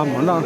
Mov noj.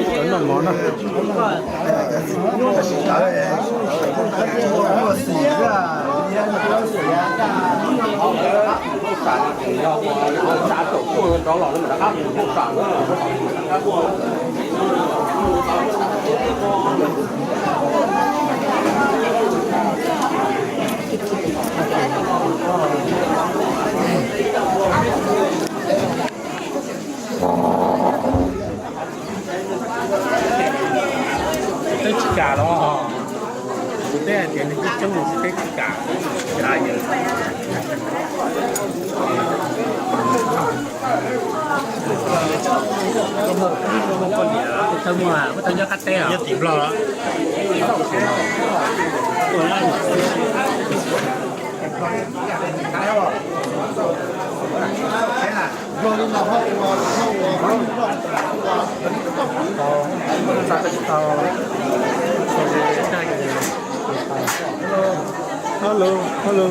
Cov noj mov na. Teb tsis kam los? Kuv teb hais tias nws coob coob, teb tsis kam. Nyob tim Nplog. Hello, hello.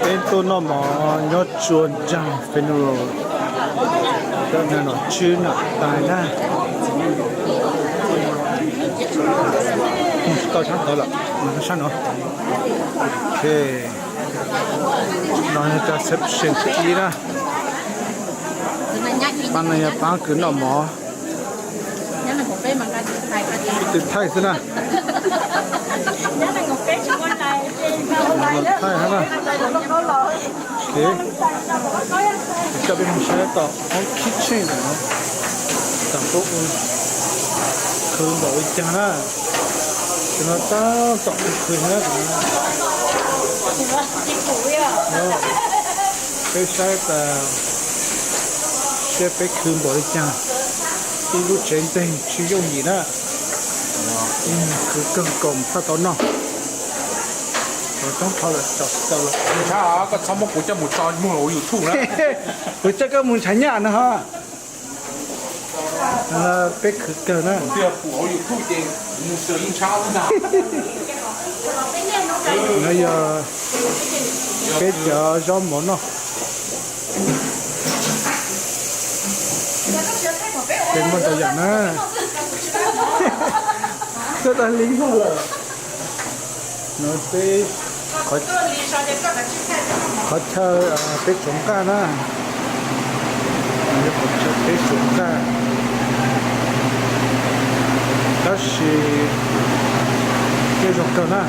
Peb tuaj noj mov nyob Tsua Nraag Funeral, cov nom tswb nam tais na. Tsis tau sab ntawd lawm, sab no. Ok, no yog cov reception thib ib na. Pab no yog pab kws noj mov. Ib tug Thaij xwb na. Thaij hab na. Ok. Coj peb mus saib tom hoob kitchen ntawm no, tam puab ua khwv npaum li cas na. Tam no tab tom khwv khwv na. Peb saib tas seb peb khwv npaum li cas. Ib lub tsev ntxeeg tsis yooj yim na. Khwv kawg nkaus txhob tau noj. Toob dhau lawm, tsis tau lawm. Koj txhob muab kuv coj mus tso muag hauv YouTube na. Kuv coj koj mus ntshav nyaj no ho. Peb khwv kawg na. No yog peb cov zaub mov noj. Peb muaj ntau yam na. Tuaj tag li lawm. No peb, qhov chaw peb tsuav nqaj na. Qhov chaw peb tsuav nqaj, tab sis tej zoo kawg na.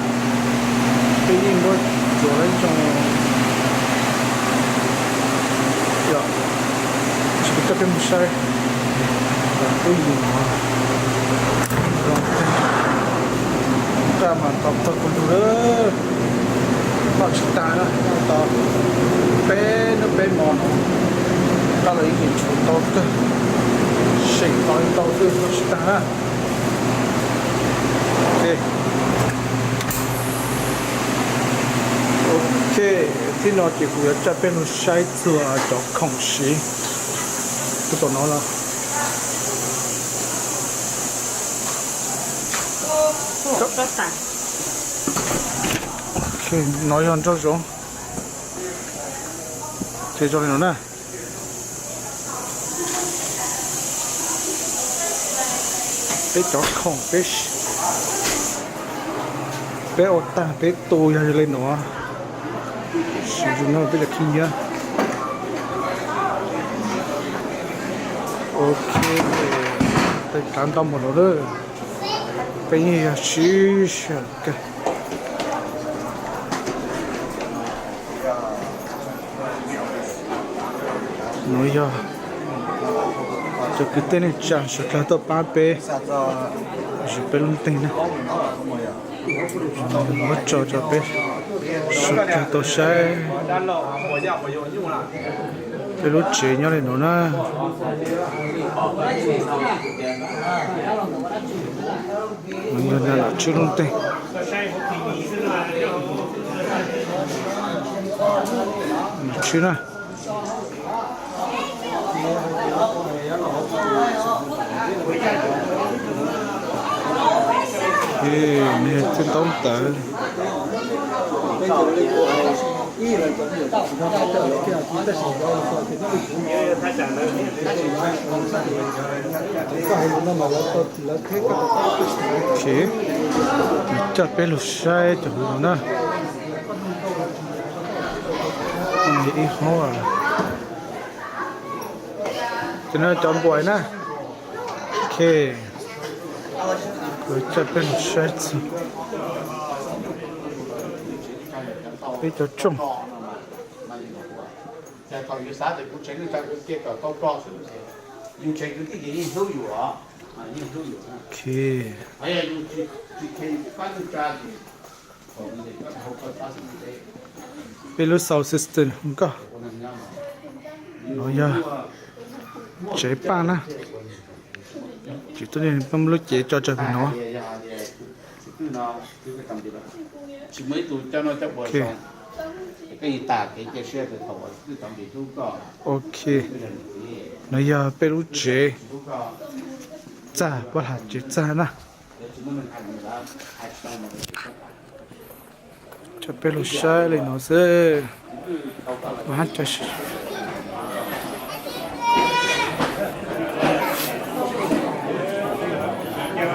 Peb yeej muab tsuav zoo. Yog, kuv coj peb mus saib tub ywg no. Nqaj mas tau kawg kuv lug lawm, noj tsis tas na, noj tau peb hnub peb hmo no, nqaj los yeej tshuav ntau kawg, seem tau ntau xwb noj tsis tas na. Ok, ok, tib no ces kuv yuav coj peb mus saib txog cov khoom siv. Kuv tom no los. Ok, no yog nraum zoov. Ces zoo li no na. Peb cov khoom peb, peb ua tag peb tu yog li no. Siv zoo no peb cov khib nyiab. Ok, tej kav ntau mus lawm. Peb yeej yog siv sawv kawg. No yog cov kwv tij neej tsa sawv dlawg tuaj pab peb, peb lub neej na. Muab tso rau peb sawv daws tau saib. Peb lub tsev nyob li no na. Yog na, lam tswb lub ntees. Tswb na. Nws yog txij ntaub ntawv. Coj peb lug saib cov no na. Ib hov, cov no cov npuas na. Ok, kuv coj peb lug saib txog peb cov tsooj. Ok. Peb lub sound system nkoj. No yog tsev paj na. Tsis tuaj, peb muab lub cev tso tsawg pem no. Ok. No yog peb lub tsev txag, pab hla tsev txag na. Coj peb lug saib li no xwb.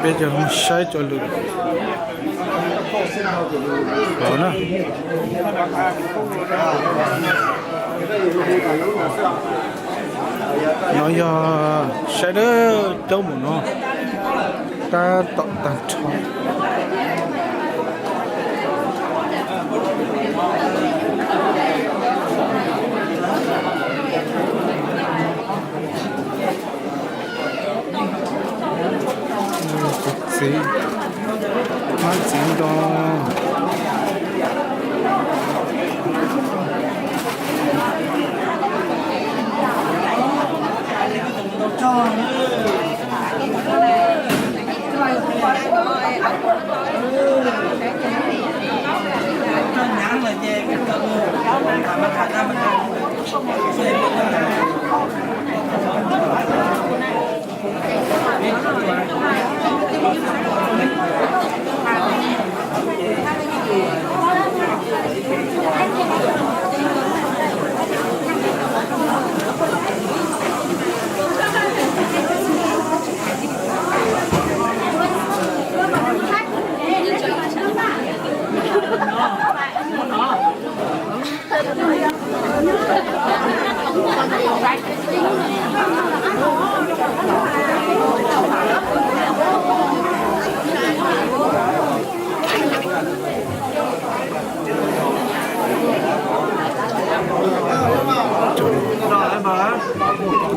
Peb coj saib cov lwm hov na. No yog saib dawb caub mus no, tab tom tag nrho. Tus txiv, mab txiv nrog.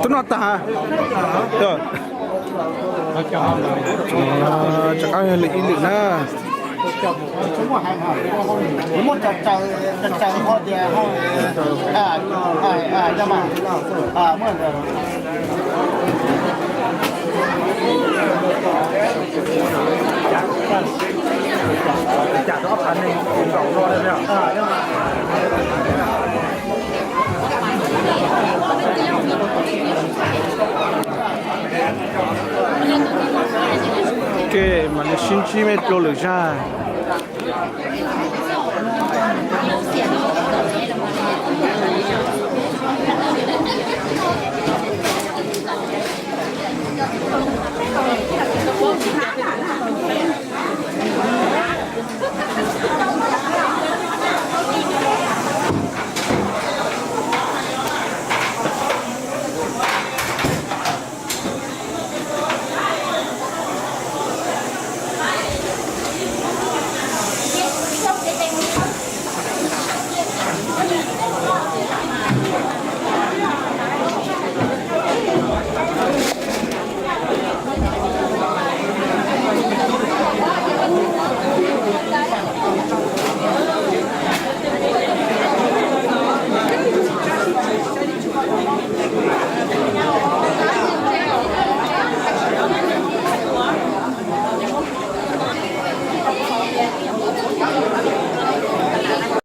Tus no tag. Rov qab lwm ib lwm na. Ke mam li sib ntsib mej dlua lwm zaj.